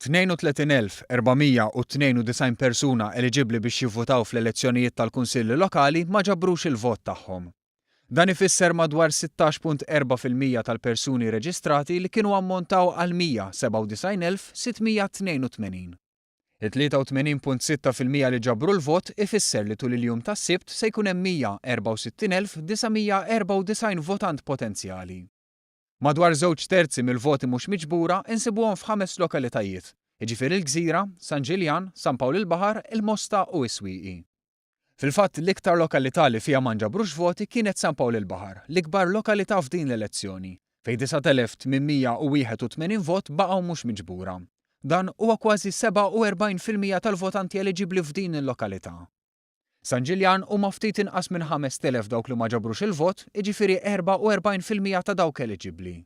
32,492 persuna eliġibbli biex jivvutaw fl-elezzjonijiet tal-Kunsilli Lokali ma ġabrux il-vot tagħhom. Dan ifisser madwar 16.4% tal-persuni reġistrati li kienu ammontaw għal 197,682. Il-83.6% li ġabru l-vot ifisser li tul il-jum tas-Sibt se jkun hemm 164,994 votant potenzjali. Madwar żewġ terzi mill-voti mhux miġbura insibuhom f'ħames lokalitajiet, jiġifieri l-Gżira, San Ġiljan, San Pawl il-Baħar, il-Mosta u s-Swieqi. Fil-fatt, l-iktar lokalità li fiha ma nġabrux voti kienet San Pawl il-Baħar, l-ikbar lokalità f'din l-elezzjoni, fejn 9,881 vot baqgħu mhux miġbura. Dan huwa kważi 47% tal-votanti eliġibbli f'din il-lokalità. San Ġiljan huma ftit inqas minn 5,000 dawk li ma ġabrux il-vot, jiġifieri 44% ta' dawk eliġibbli.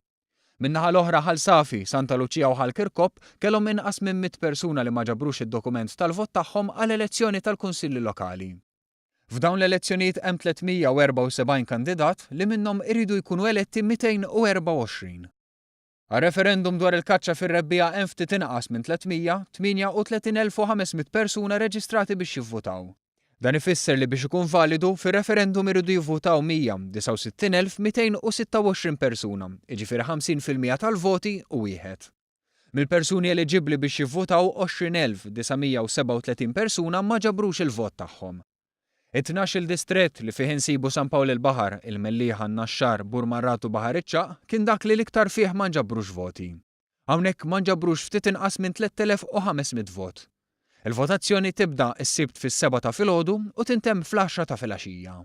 Min-naħa l-oħra Ħal Safi, Santa Luċija u Ħal Kirkop kellhom inqas minn 100 persuna li ma ġabrux id-dokument tal-vot tagħhom għall-elezzjoni tal-Kunsilli Lokali. F'dawn l-elezzjonijiet hemm 374 kandidat li minnhom iridu jkunu eletti 224. Għar-referendum dwar il-kaċċa fir-rebbiegħa hemm ftit inqas minn 338,500 persuna reġistrati biex jivvutaw. Dan ifisser li biex ikun validu, fir-referendum iridu jivvutaw 169,226 persuna, jiġifieri 50% tal-voti u wieħed. Mill-persuni eliġibbli biex jivvutaw 20,937 persuna ma ġabrux il-vot tagħhom. It-tnax-il distrett, li fih insibu San Pawl il-Baħar, il-Mellieħa, n-Naxxar, Burmarrad u Baħar iċ-Ċagħaq, kien dak li l-iktar fih ma nġabrux voti. Hawnhekk ma nġabrux ftit inqas minn 3,500 vot. Il-votazzjoni tibda s-Sibt fis-sebgħa ta' filgħodu u tintemm fl-għaxra ta' filgħaxija.